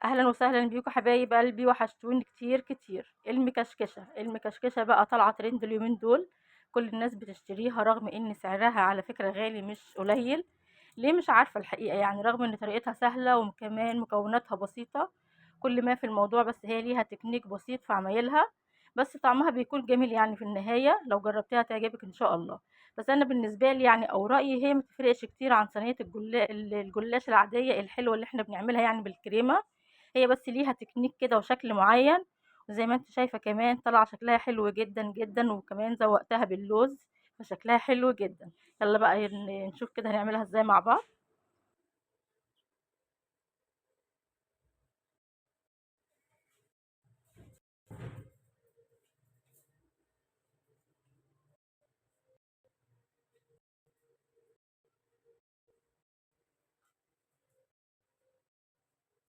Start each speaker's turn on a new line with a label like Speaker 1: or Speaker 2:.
Speaker 1: أهلًا وسهلًا بيكم حبايب قلبي، وحشتوني كتير، كتير. المكشكشة، المكشكشة بقى طالعة ترند اليومين دول، كل الناس بتشتريها رغم إن سعرها على فكرة غالي مش قليل، ليه مش عارفة الحقيقة يعني، رغم إن طريقتها سهلة وكمان مكوناتها بسيطة، كل ما في الموضوع بس هي ليها تكنيك بسيط في عمايلها، بس طعمها بيكون جميل يعني في النهاية، لو جربتيها هتعجبِك إن شاء الله. بس أنا بالنسبة لي يعني أو رأيي هي ما بتفرقش كتير عن صينية الجلاش العادية الحلوة اللي إحنا بنعملها يعني بالكريمة، هي بس ليها تكنيك كده وشكل معين، وزي ما أنتِ شايفة كمان طالعة شكلها حلو جدًا، جدًا، وكمان زوّقتها باللوز، فشكلها حلو جدًا. يالّا بقى نشوف كده هنعملها إزاي مع بعض.